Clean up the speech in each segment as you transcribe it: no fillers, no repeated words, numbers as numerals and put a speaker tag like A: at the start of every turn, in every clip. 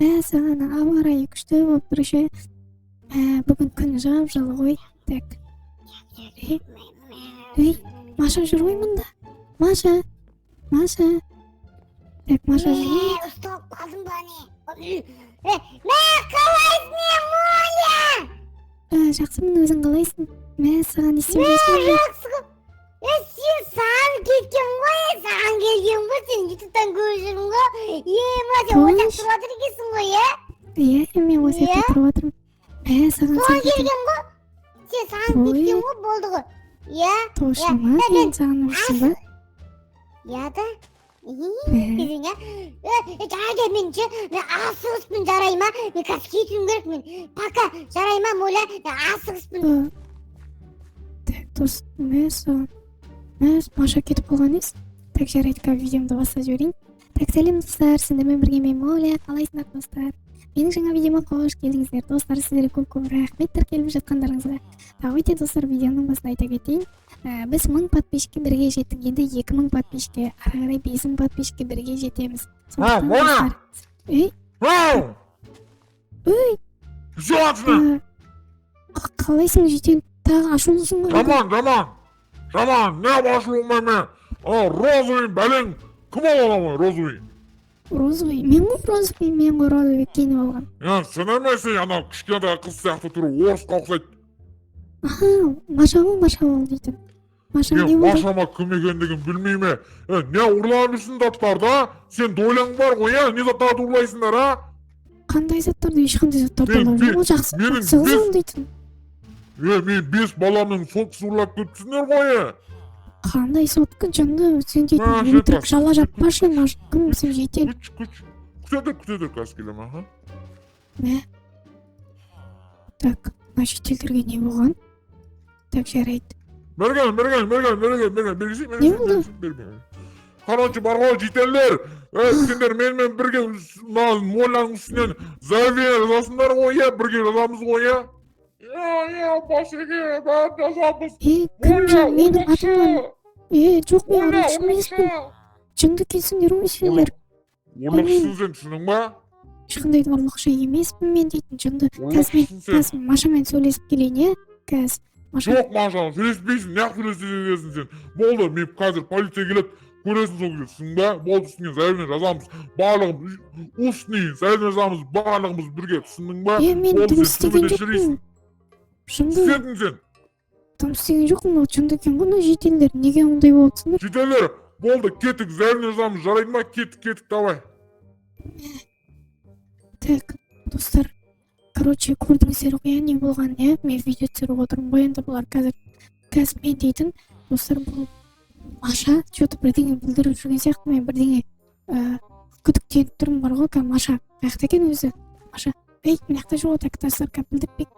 A: Мә саған, ауа райы күшті болып тұр ше. Мә, бүгін күн жап жылы ғой. Так. Ей, ей, Маша жүр ғой мұнда. Маша, Маша. Так, Маша жүр ғой.
B: Мә, ұсталып қалдым ба, не? Мә, қалайсың, е, Моля?
A: Жақсымын, өзің қалайсың? Мә саған, не істеп жүрсің мұнда?
B: Жақсы ғой. Е, сен саған кеткен ғой, е, саған келген ғой, сен Ютубтан көріп жүрмін ғой. Е, ма, сен
A: Қойшы.
B: осы жақта тұрып жатыр екенсің ғой, е?
A: Иә, мен осы жақта
B: Иә?
A: тұрып жатырмын. Мә саған,
B: Соған
A: сен дейтін
B: келген ғой. Сен саған
A: Ой.
B: кеткен ғой, болды ғой. Иә?
A: Точно ма?
B: Иә,
A: Сен
B: мен
A: сағынып жүрсің ба?
B: Иә да.
A: Мә.
B: Десең, иә? Е, жарайды, мен ше, мен асығыспын, жарай ма? Мен қазір кетуім керек мен. Пока, жарай ма, Моля? Мен асығыспын.
A: Так, дос, мә саған. Мә, Маша кетіп қалған емес. Так, жарайды, қазір видеомды бастап жіберейін. Так, сәлем, достар, сіздермен бірге мен, Моля. Қалайсыңдар, достар? Менің жаңа видеома қош келдіңіздер. Достар, сіздерге көп көп рахмет тіркеліп жатқандарыңызға. Давайте, достар, видеоның басында айта кетейін. Біз 1000 подписчикке бірге жеттік. Енді 2000 подписчикке, ары қарай 5000 подписчикке бірге жетеміз. Сондықтан,
C: Моля!
A: достар, ей,
C: Ау!
A: Ой,
C: Жуатсың!
A: қалайсың, житель? Тағы ашулысың ғой бүгін.
C: Жаман, жаман! Жаман, не ашуланбай мен? Ана розовый бәлең кім ол, анау розовый?
A: Розовый? Мен ғой розовый, мен ғой розовый киініп алған.
C: Я, сен емес, ей, анау кішкентай қыз сияқты түрі орысқа ұқсайды.
A: Аха, Маша ғой, Маша ол дейтін. Маша, не
C: Мен
A: болды?
C: Машама кім екендігін білмей ме? Е, не ұрлап жүрсің заттарды, а? Сен доляң бар ғой, иә? Не заттарды ұрлайсыңдар, а?
A: Қандай заттарды? Ешқандай заттарды
C: Мен
A: ұрлап жүрмін ғой, жақсы,
C: менің
A: жақсы қыз
C: бес
A: ол дейтін.
C: Е, мен бес баламның соткасын ұрлап кетіпсіңдер ғой, е?
A: Қандай сотка, жынды сен дейтін?
C: Маша,
A: Өтірік
C: бас.
A: жала жаппашы. Маша кімсің, житель?
C: Күш, күш. Күте тұр, күте тұр, қазір келемін, аха.
A: Мә, так, мына жительдерге не болған? Так, жарайды.
C: Бері кел, бері кел, бері кел, бері кел, бері кел, бері кел.
A: Не болды?
C: Бері кел. Короче, бар ғой, жительдер, е, сендер менімен бірге мына Моляның үстінен заявление жазасыңдар ғой, иә? Бірге жазамыз ғой, иә? Иә, басеке, бәрін жазамыз.
A: Е, кім?
C: Моля,
A: Жын менің
C: ұрлықшы!
A: атымнан? Е, жоқ, мен
C: Моля,
A: ұрлықшы емеспін.
C: ұрлықшы!
A: Жынды екенсіңдер ғой сендер.
C: Ұрлықшысың сен, түсіндің ба?
A: Ешқандай да ұрлықшы емеспін мен дейтін, жынды. Қазір мен
C: Ұрлықшысың сен.
A: қазір Машамен сөйлесіп келейін, иә, қазір Маша.
C: Жоқ, Маша, сөйлеспейсің, неғып сөйлесесің сен? Болды, мен қазір полиция келеді, көресің сол кезде, түсіндің ба? Болды, үстіңе заявление жазамыз. Барлығымыз устный заявление жазамыз, барлығымыз бірге, түсіндің ба?
A: Е, мен
C: Болды,
A: дым
C: сен
A: істеген
C: түрмеде
A: жоқпын.
C: шірисің.
A: Жынды.
C: Істедің сен.
A: Дым істеген жоқпын. Ол жынды екен ғой мына жительдер. Неге ондай болып отырсыңдар?
C: Жительдер, болды, кеттік, заявление жазамыз, жарайды ма? Кеттік, кеттік, давай.
A: Так, достар, короче, көрдіңіздер ғой, иә, не болғанын, иә? Мен видео түсіріп отырмын ғой енді. Бұлар қазір мен дейтін, достар, бұл Маша че то бірдеңе бүлдіріп жүрген сияқты. Мен бірдеңе күдіктеніп тұрмын бар ғой. Қазір Маша қай жақта екен өзі? Маша, ей, мына жақта жоқ. Так, достар, қазір білдіртпейік.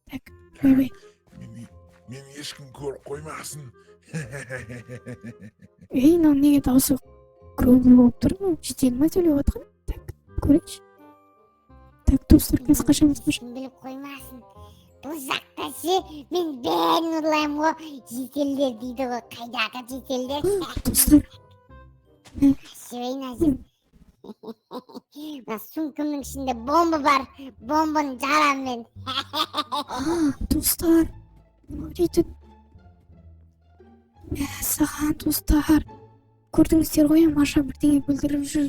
A: Так, ойбай.
C: Мені ешкім көріп қоймасын.
A: Ей, мынау неге дауысы грубый болып тұр? Мынау житель ма сөйлеп жатқан? Так, көрейінші. Так, достар, қазір қашамыз, Маша.
B: Ешкім біліп қоймасын. Бұл жақта ше, мен бәрін ұрлаймын ғой. Жительдер дейді ғой, қайдағы жительдер?
A: Достар.
B: Қашып әзір. Мына сумкамның ішінде бомба бар. Бомбаны жарамын мен.
A: А, достар, мынау дейтін, мәссаған, достар, көрдіңіздер ғой, иә, Маша бірдеңе бүлдіріп жүр,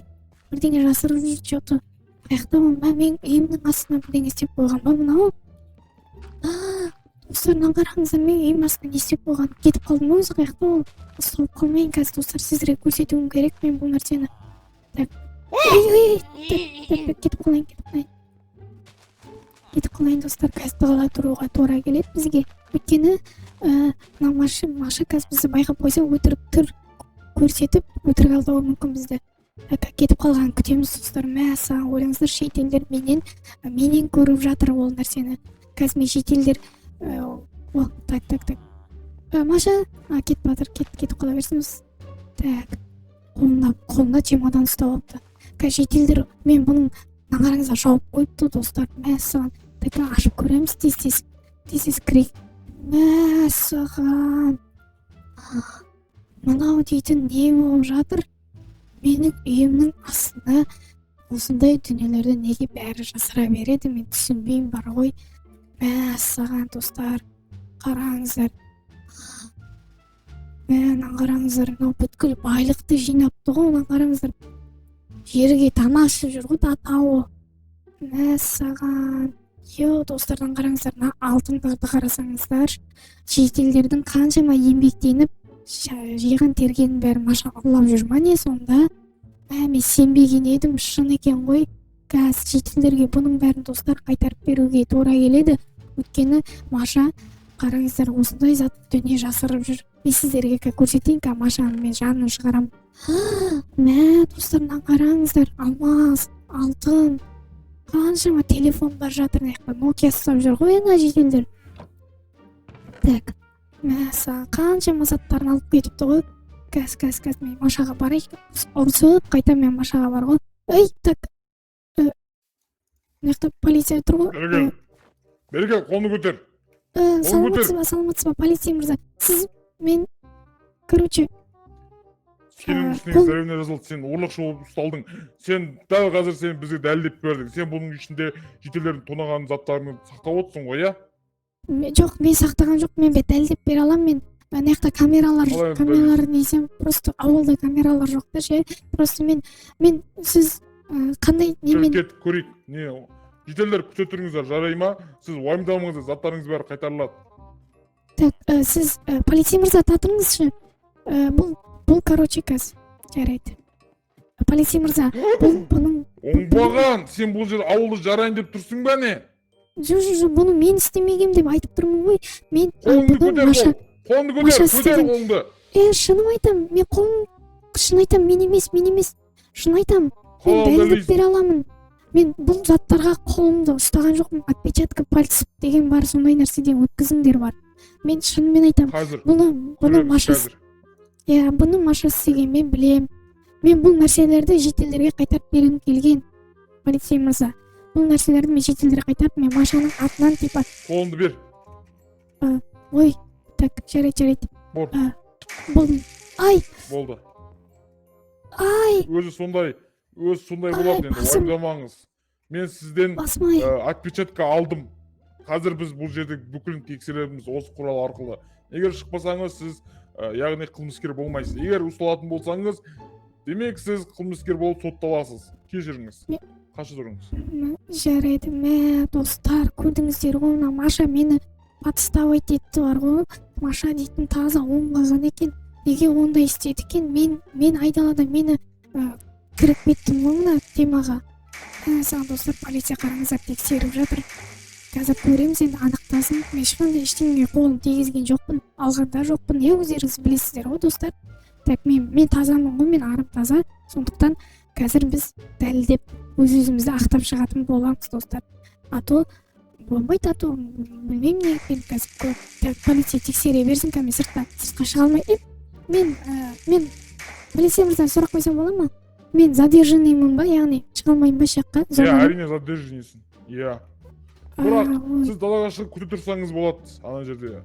A: бірдеңе жасырып жүр че то. Қай жақта ол? Мә, менің үйімнің астына бірдеңе істеп қойған ба мынау? А, достар, мынаны қараңыздар, менің үйімнің астына не істеп қойған? Кетіп қалды ма өзі? Қай жақта ол? Ұсталып қалмайын қазір, достар, сіздерге көрсетуім керек мен бұл нәрсені. Так, ей, ей, ей, так, так, так, кетіп қалайын, кетіп қалайын, кетіп қалайын, достар. Қазір тығыла тұруға тура келеді бізге, өйткені мына Маша қазір бізді байқап қойса, өтірік түр көрсетіп, өтірік алдауы мүмкін бізді. Так, кетіп қалғанын күтеміз, достар. Мәссаған, ойлаңыздар, шетелдер менен көріп жатыр ол нәрсені. Қазір мен шетелдер о, так, так, так. Маша, а, кетіп жатыр, кетіп қала берсін. Так, қолына чемодан ұстап алыпты. Қазір шетелдер мен бұның, мына қараңыздар, жауып қойыпты, достар. Мәссаған. Так, ашып көреміз, тез, тез, тез, тез кірейік. Мәссаған, мынау дейтін не болып жатыр? Менің үйімнің астына Осындай дүниелерді неге бәрі жасыра береді, мен түсінбеймін бар ғой. Мәссаған, достар, қараңыздар. Мә, мынаны қараңыздар, мынау бүткіл байлықты жинапты ғой, мынаны қараңыздар. Жерге тамашып жүр ғой тауы. Мәссаған. Йо, достардан қараңыздар, мына алтындарды қарасаңыздар, шетелдердің қаншама еңбектеніп жиған тергенін бәрін Маша ұрлап жүр ма не сонда? Мә, мен сенбеген едім, шын екен ғой. Қазір шетелдерге бұның бәрін, достар, қайтарып беруге тура келеді. Өйткені Маша, қараңыздар, осындай зат дүние жасырып жүр. Мен сіздерге көрсетейін, қазір Машаны мен жанын шығарамын. Мә, достар, мынаны қараңыздар, алмаз, алтын, қаншама телефондар жатыр мына жақта. Nokia ұстап жүр ғой ана жительдер. Так, мәссаған, қаншама заттарын алып кетіпті ғой. Қазір, қазір, қазір мен Машаға барайын, ұрысып қайтамын мен Машаға бар ғой. Ей, так, мына жақта полиция тұр ғой.
C: Бері кел, бері кел, қолыңды көтер.
A: Саламатсыз ба, саламатсыз ба, полиция мырза? Сіз мен, короче,
C: Сенің үстіңе заявление жазылды, сен ұрлықшы болып ұсталдың. Сен дәл қазір, сен бізге дәлелдеп бердің, сен бұның ішінде жительдердің тонаған заттарын сақтап отырсың ғой, иә?
A: Жоқ, мен сақтаған жоқ, мен дәлелдеп бере аламын. Мен ана жақта камералар
C: Қалай?
A: Камералар десем, просто ауылда камералар жоқ та ше. Просто мен сіз қандай
C: Жүр,
A: немен?
C: Кеттік, көрейік. Не, жительдер, күте тұрыңыздар, жарай ма? Сіз уайымдамаңыздар, заттарыңыз бәрі қайтарылады.
A: Так, сіз, полиция мырза, татыңызшы. Бұл, короче, қазір, жарайды, полиция мырза, бұл бұның
C: Оңбаған, сен бұл жерде ауылды жарайын деп тұрсың ба, не?
A: Жоқ, жоқ, жоқ, бұны мен істемегенмін деп айтып тұрмын ғой мен.
C: Қолыңды
A: Бұны
C: көтер.
A: Маша
C: Қол, қолыңды
A: Маша
C: көтер, көтер
A: істеген.
C: қолыңды.
A: Е, шыным айтамын, мен қолым, шын айтамын, мен емес, мен емес, шын айтамын. Мен
C: Қалай
A: дәлелдеп
C: дәлелдейсің?
A: бере аламын. Мен бұл заттарға қолымды ұстаған жоқпын. Отпечатка пальцев деген бар, сондай нәрседен өткізіңдер бар. Мен шынымен айтамын.
C: Қазір
A: Бұны
C: көреміз.
A: Маша,
C: Қазір.
A: иә, бұны Маша істеген, мен білем. Мен бұл нәрселерді жительдерге қайтарып бергім келген, полицей мырза. Бұл нәрселерді мен жительдерге қайтарып, мен Машаның атынан типа
C: Қолыңды бер.
A: Ой, так, жарайды, жарайды.
C: Бор.
A: А, болдым, ай.
C: Болды.
A: Ай.
C: Өзі сондай, өзі сондай
A: Ай,
C: болады енді.
A: Басым.
C: Уайымдамаңыз, мен сізден
A: Басым, ай.
C: Отпечатка алдым. Қазір біз бұл жерде бүкілін тексереміз осы құрал арқылы. Егер шықпасаңыз, сіз яғни қылмыскер болмайсыз. Егер ұсталатын болсаңыз, демек, сіз қылмыскер болып сотталасыз. Кешіріңіз, қаша тұрыңыз.
A: Жарайды. Мә, достар, көрдіңіздер ғой, мына Маша мені подставить етті бар ғой. Маша дейтін таза оңбаған екен. Неге ондай істеді екен? Мен айдалада мені кіріп кеттім ғой мына темаға. Саған, достар, полиция, қараңыздар, тексеріп жатыр. Қазір көреміз енді, анықтасын. Мен ешқандай ештеңеге қолым тигізген жоқпын, алған да жоқпын, иә, өздеріңіз білесіздер ғой, достар. Так, мен тазамын ғой, мен арым таза. Сондықтан қазір біз дәлелдеп, өз өзімізді ақтап шығатын боламыз, достар. А то болмайды, а то білмеймін не екенін. Қазір так, полиция тексере берсін. Қазір мен сыртқа шыға алмай. Мен мен, полиция мырза, сұрақ қойсам бола ма? Мен задержанныймын ба, яғни шыға алмаймын ба еш жаққа
C: Иә.
A: Зонадан?
C: Әрине, задержанныйсың, иә. Бірақ
A: А, ой.
C: сіз далаға шығып күте тұрсаңыз болады ана жерде.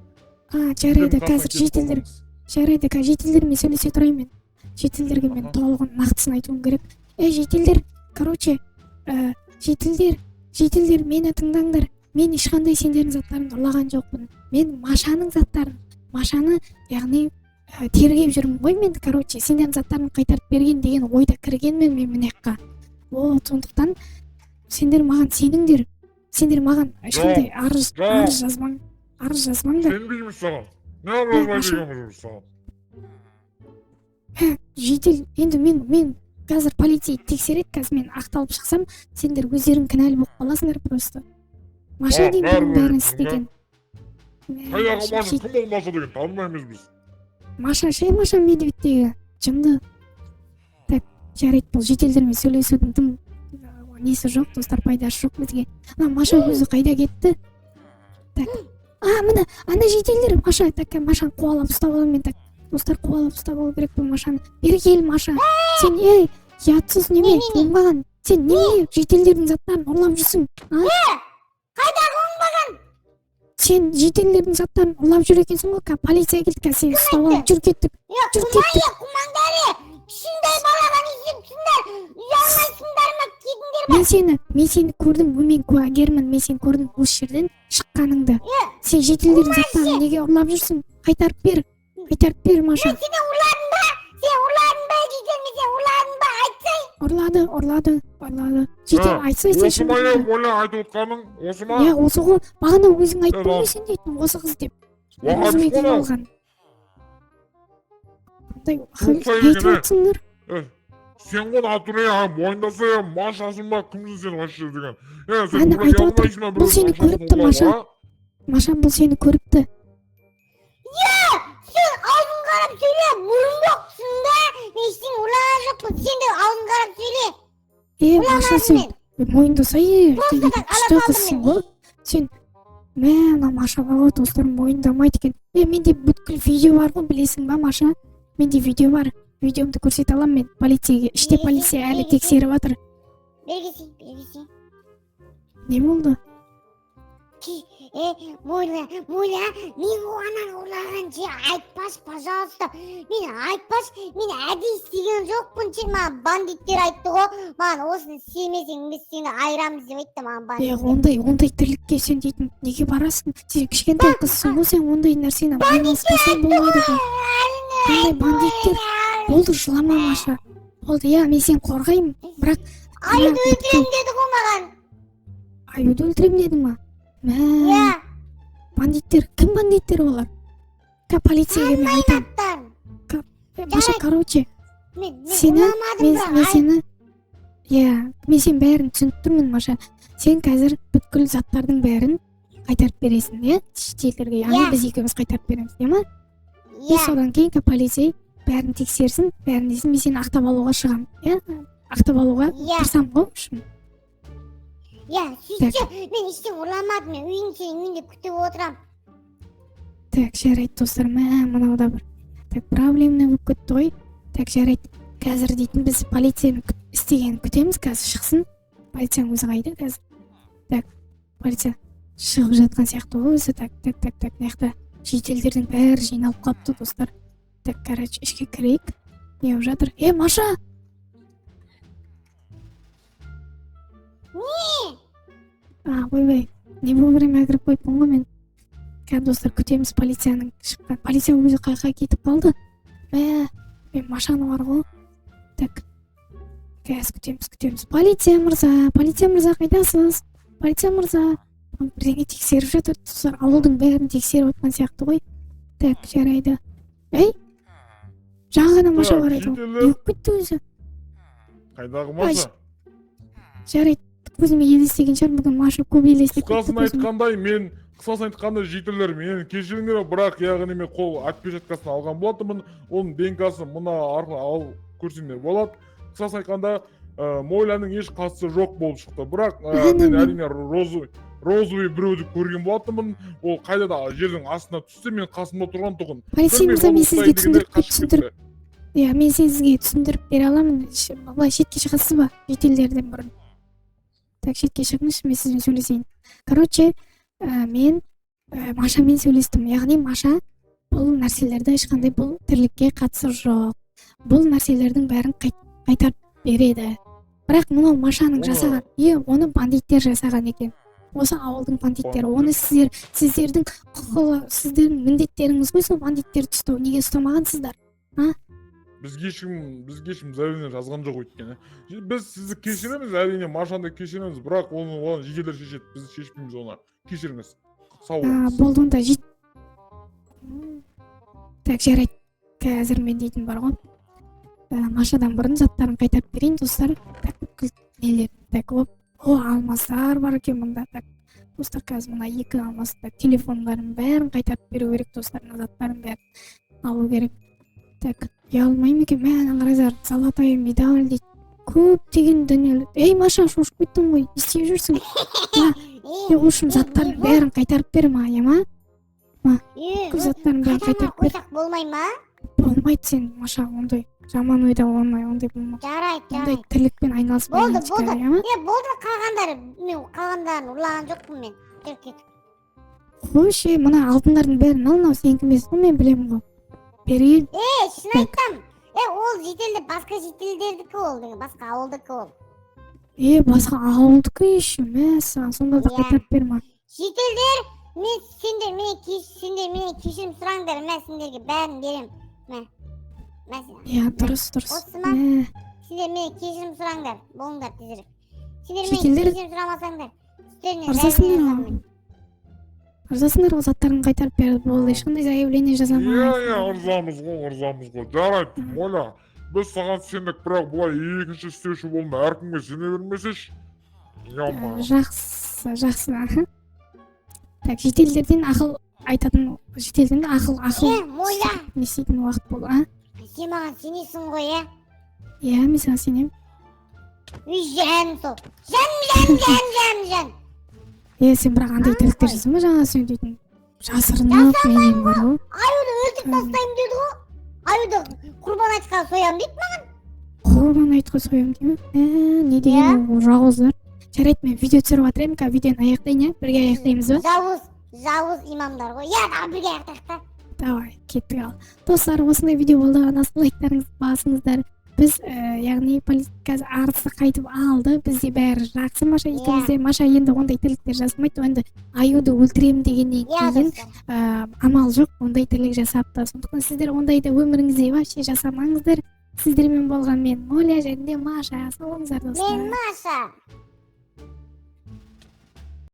A: А, жарайды.
C: Қасына
A: Қазір
C: кетіп
A: жительдер
C: қалмаңыз.
A: Жарайды, қазір жительдермен сөйлесе тұрайын. Мен жительдерге мен толығын, нақтысын айтуым керек. Ей, жительдер, короче, жительдер, жительдер, мені тыңдаңдар. Мен ешқандай сендердің заттарыңды ұрлаған жоқпын. Мен Машаның заттарын, Машаны, яғни тергеп жүрмін ғой мен. Короче, сендердің заттарыңды қайтарып берген деген ойда кіргенмін мен мына жаққа. Вот, сондықтан сендер маған сеніңдер. Сендер маған ешқандай арыз
C: Жоқ.
A: арыз жазбаң, арыз жазбаңдар.
C: Сенбейміз саған. Не жазбай дегенбіз біз саған?
A: Жедел енді мен қазір полиция тексереді. Қазір мен ақталып шықсам, сендер өздерің кінәлі болып қаласыңдар. Просто Маша
C: А,
A: деймін, бұның
C: бәрібір
A: бәрін
C: айтасың ба?
A: істеген. Мә,
C: Қайдағы Маша? Кім ол Маша деген, танымаймыз біз.
A: Маша ше, Маша медведьтегі жынды. Так, жарайды, бұл жительдермен сөйлесудің тым несі жоқ, достар, пайдасы жоқ бізге. Мына Маша өзі қайда кетті? Так, а, міне ана жительдер. Маша, так, Машаны қуалап ұстап аламын мен. Так, достар, қуалап ұстап алу керек бұл Машаны. Бері кел, Маша, сен. Ей, ұятсыз неме!
B: Не, не, не?
A: Оңбаған, сен немене жительдердің заттарын ұрлап жүрсің, а?
B: Қайдағы оңбаған?
A: Сен жительдердің заттарын ұрлап жүр екенсің ғой. Қазір полиция келді, қазір сені ұстап алып жүр, кеттік.
B: Е,
A: Жүр,
B: қумай,
A: кеттік.
B: е, қумаңдар, е, кішкентай балаға не істепсіңдер? Ұялмайсыңдар ма? Кетіңдер.
A: Мен сені көрдім, мен куәгермін, мен сені көрдім осы жерден шыққаныңды. Сен жительдердің заттарын неге ұрлап жүрсің? Қайтарып бер, қайтарып бер, Маша.
B: Мен сені ұрладым ба? Сен ұрладың ба, житель? Мен сені ұрладым ба, айтсай.
A: Ұрлады, ұрлады, ұрлады, житель.
C: А,
A: Айтсай сен
C: осы ма, иә,
A: шындығыңды.
C: Моля, айтып отқаның осы ма?
A: Иә, осы ғой. Бағана өзің айттың
C: Е,
A: ғой сен дейтін, осы қыз деп. Мен
C: Уағат
A: өзіме келіп
C: қой.
A: алған. Қандай
C: Тоқтай
A: не айтып
C: деген, е.
A: отырсыңдар?
C: Е, сен ғой натуре, а, мойындаса, е, Машасың ба, кімсің сен вообще деген? Е, сен
A: Әне,
C: біреу
A: айтып отыр.
C: ұялмайсың ба,
A: Бұл
C: біреудің
A: сені
C: ақшасын
A: көріпті,
C: ұрлауға,
A: Маша.
C: а?
A: Маша, бұл сені көріпті.
B: Сен аузың қарап сөйле, мұрын жоқсың да. Мен ештеңе ұрлаған жоқпын, сен де аузың қарап сөйле.
A: Е, Маша,
B: Ұрлamadım
A: сен
B: мен.
A: мойындаса, е,
B: Просто
A: сен
B: так ала
A: күшті
B: салдым
A: қызсың
B: мен.
A: ғой сен. Мә, мына Маша бар ғой, достар, мойындамайды екен. Е, менде бүткіл видео бар ғой, білесің ба, Маша? Менде видео бар, видеомды көрсете аламын мен полицияге. Іште
B: Неге
A: полиция
B: сен-
A: әлі
B: неге сен-
A: тексеріп жатыр.
B: Бергесей, бергесей.
A: Не болды?
B: Е, Моля, Моля, мен ғой ананы ұрлаған ше, айтпашы, пожалуйста. Мен айтпашы, мен әдейі істеген жоқпын ше, маған бандиттер айтты ғой. Маған осыны істемесең, біз сені айырамыз деп айтты маған
A: Е,
B: бандиттер.
A: ондай тірлікке сен дейтін неге барасың? Сен кішкентай қызсың ғой, сен ондай нәрсені айналыспасаң болмайды ғой. Қандай бандиттер? Болды, жылама, Маша, болды. Иә, мен сені қорғаймын, бірақ
B: Аюды
A: мына
B: өлтіремін деді ғой маған.
A: Аюды өлтіремін деді ма? Мә.
B: Иә.
A: Бандиттер кім? Бандиттер олар? Полицияға мен айтамын.
B: Аттар.
A: Е, Маша, короче,
B: Мен
A: сені
B: ұрлamadım
A: мен,
B: бірақ
A: мен сені, иә, мен сенің бәрін түсініп тұрмын, Маша. Сен қазір бүткіл заттардың бәрін қайтарып бересің, иә, шетелдерге, яғни
B: Иә.
A: біз екеуміз қайтарып береміз, иә ма? И
B: Иә.
A: содан кейін полицей бәрін тексерсін, бәрін несін, мен сені ақтап алуға шығамын, иә, ақтап алуға
B: Иә.
A: тырысамын ғой, в общем.
B: Иә, сөйтсе, мен ештеңе ұрламадым, мен үйің, сенің үйіңде күтіп отырамын.
A: Так, жарайды, достар. Мә, мынау да бір так проблемный болып кетті ғой. Так, жарайды, қазір дейтін біз полицияның істегенін күтеміз. Қазір шықсын, полицияның өзі қайда қазір? Так, полиция шығып жатқан сияқты ғой өзі. Так, так, так, так, мына жақта жительдердің бәрі жиналып қалыпты, достар. Так, короче, ішке кірейік, не болып жатыр? Е, Маша!
B: Не?
A: А, ойбай, не вовремя кіріп қойыппын ғой мен. Қазір, достар, күтеміз полицияның шыққан. Полиция өзі қай жаққа кетіп қалды? Мә, мен Машаны бар ғой. Так, қазір күтеміз, күтеміз. Полиция мырза, полиция мырза, қайдасыз? Полиция мырза! Бірдеңе тексеріп жатыр, достар, ауылдың бәрін тексеріп жатқан сияқты ғой. Так, жарайды. Ей, жаңа ғана Маша
C: Так,
A: бар еді ғой.
C: жительдер.
A: Не болып кетті өзі?
C: Қайдағы Маша?
A: Жарайды, көзіме елестеген шығар, бүгін Маша көп елестеп кетті
C: Қысқасын
A: көзіме.
C: айтқандай, мен, қысқасын айтқанда, жительдер, мені кешіріңдер, бірақ, яғни, мен қол отпечаткасын алған болатынмын. Оның ДНК-сын мына арқылы алып көрсеңдер болады. Қысқасын айтқанда, Моляның еш қатысы жоқ болып шықты, бірақ
A: Әне
C: мен
A: мен-
C: әрине розовый біреуді көрген болатынмын. Ол қайда да жердің астына түсті, мен қасымда тұрған тұғын.
A: Полицей
C: Білмеймін,
A: мырза,
C: оны
A: мен сізге
C: ұстайын дегенде
A: түсіндіріп
C: қашып
A: түсіндіріп
C: кетті.
A: Иә, мен сізге түсіндіріп бере аламын. Былай шетке шығасыз ба жительдерден бұрын? Так, шетке шығыңызшы, мен сізбен сөйлесейін. Короче, мен Машамен сөйлестім, яғни Маша бұл нәрселерді ешқандай бұл тірлікке қатысы жоқ, бұл нәрселердің бәрін қайтарып береді. Бірақ мынау Машаның жасаған, иә, оны бандиттер жасаған екен, осы ауылдың бандиттері. Оны сіздер, сіздердің құқығы, сіздердің міндеттеріңіз ғой сол бандиттерді ұстау. Неге ұстамағансыздар?
C: Бізге ешкім заявление жазған жоқ, өйткені біз сізді кешіреміз, әрине, Машаны кешіреміз, бірақ оны жительдер шешеді, біз шешпейміз оны. Кешіріңіз, сау
A: А,
C: болыңыз.
A: болды онда, жит. Так, жарайды, қазір мен дейтін бар ғой, Машадан бұрын заттарын қайтарып берейін, достар. Так, бүкіл нелер. Так, оп, о, алмаздар бар екен мұнда. Так, достар, қазір мына екі алмаз, так, телефондарын бәрін қайтарып беру керек, достар, мына заттарын бәрін алу керек. Так, ұялмаймын екен. Мә, ана қараңыздар, золотая медаль дейді, көптеген дүниелер. Ей, Маша, шошып кеттім ғой, не істеп жүрсің?
B: Е,
A: Е, в общем, заттардың бәрін қайтарып бер маған, иә ма?
B: Е,
A: Бүкіл заттардың бәрін
B: қайтармай
A: қайтарып бер.
B: қойсақ болмай ма?
A: Болмайды. Сен, Маша, ондай жаман ойда болмай, ондай болма,
B: Жарайды,
A: ондай
B: жарайды.
A: тірлікпен айналыспай.
B: Болды, болды.
A: Иә ма?
B: Е, болды, қалғандары, мен қалғандарын ұрлаған жоқпын мен. Жүр, кеттік.
A: Қойшы, ей, мына алтындардың бәрін ал, мынау сенікі емес қой, мен білемін ғой, бері кел.
B: Е, шын
A: Так.
B: айтам. Е, ол жительдер, басқа жительдердікі ол деген, басқа ауылдікі ол.
A: Е, басқа ауылдікі еще, мәссаған, сонда да
B: Иә.
A: қайтарып бер маған.
B: Жительдер, мен сендер менен кеш, сендер менен кешірім сұраңдар, мә, сендерге бәрін беремін, мә, мә.
A: Иә, дұрыс, дұрыс.
B: Осы ма?
A: Мә.
B: Сендер менен кешірім сұраңдар, болыңдар тезірек. Сендер менен кешірім сұрамасаңдар, үстеріне
A: Ырзасыңдар
B: заявление
A: ма?
B: жазамын мен.
A: Ырзасыңдар ғой, заттарын қайтарып берді, болды, ешқандай заявление
C: Иә,
A: жасамайсың.
C: ырзамыз ғой, ырзамыз ғой. Жарайды, Моля, біз саған сендік, бірақ бұлай екінші істеуші болма, әркімге сене бермесеші. Ё.
A: Жақсы, жақсы, аха. Так, жительдерден ақыл айтатын, жительден ақыл
B: Е, Моля,
A: не істейтін уақыт болды, а?
B: Сен маған сенесің ғой, иә?
A: Иә, мен саған сенемін.
B: Үй, жаным сол, жаным, жаным, жаным, жаным, жаным.
A: Е, сен бірақ андай
B: А,
A: тірліктер
B: қой.
A: жасама, жаңа сен дейтін жасырынып менен бар ғой.
B: Аюды өлтіріп тастаймын деді ғой, аюды құрбан айтқа соямын дейді маған.
A: Құрбан айтқа соямын дей ме? Ә, не деген ол жауыздар! Жарайды, мен видео түсіріп жатыр едім, қазір видеоны аяқтайын, иә, бірге аяқтаймыз ба?
B: Жауыз, жауыз имамдар ғой, иә. Давай, бірге аяқтайық та.
A: Давай, кеттік. Ал, достар, осындай видео болды. Арнасын лайктарыңызды басыңыздар. Біз яғни қазір арызды қайтып алды, бізде бәрі жақсы, Маша екеумізде. Маша енді ондай тірліктер жасамайды енді, аюды өлтіремін дегеннен кейін
B: Достар.
A: Амал жоқ, ондай тірлік жасапты. Сондықтан сіздер ондайды өміріңізде вообще жасамаңыздар. Сіздермен болған мен, Моля, және де Маша. Сау болыңыздар, достар.
B: Мен Маша.